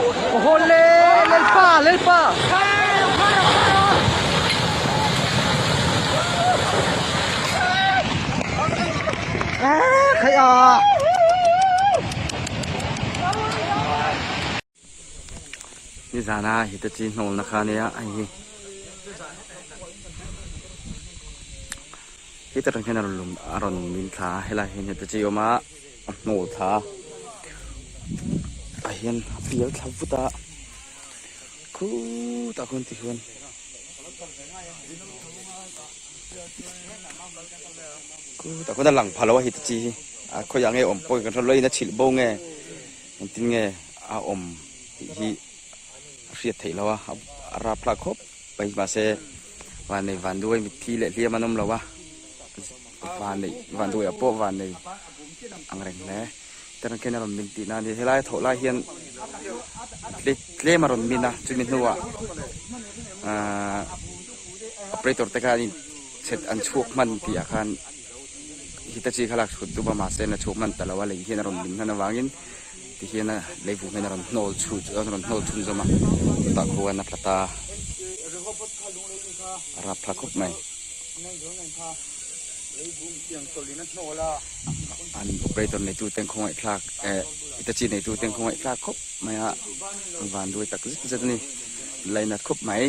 Awle Lalpa Lalpa. Khai a. Nizana Hitachi hnawlna kha ania hei hi heta tang hian a rawn lum a rawn min thla a helai hian Hitachi a awm a a hnawl thla a ah hian a pial thla vut a khutah khuan tikhian khutah khuan a lang pha lo a Hitachi hi a khawiah nge awm pawh kan hre lo a in a chhilh bo nge. Engtin nge a awm tih hi a hriat theih loh a, a rap hlak khawp mai mahse vannei vanduai mitthi leh hliam an awm lo a, vannei vanduai ah pawh vannei ang reng hle. Terang khian a rawn min tihna a ni, helai a thawh lai hian tlem a rawn min a, chumi hnuah ahh operator te khan chhet an chhuak hman tih ah khan. Hitachi kha lak chhut dup a mahse na chhuk hman ta lo a lei hian a rawn min hman avangin ti hian a lei vung hian a rawn hnawl chhu a rawn hnawl chhun zawm a chutah khuan a tla ta a rap thla khawp mai an operator neitu ten khawngaih thlak eh Hitachi neitu ten khawngaih thlak khawp mai a an van duai tak zet zet a ni lainat khawp mai.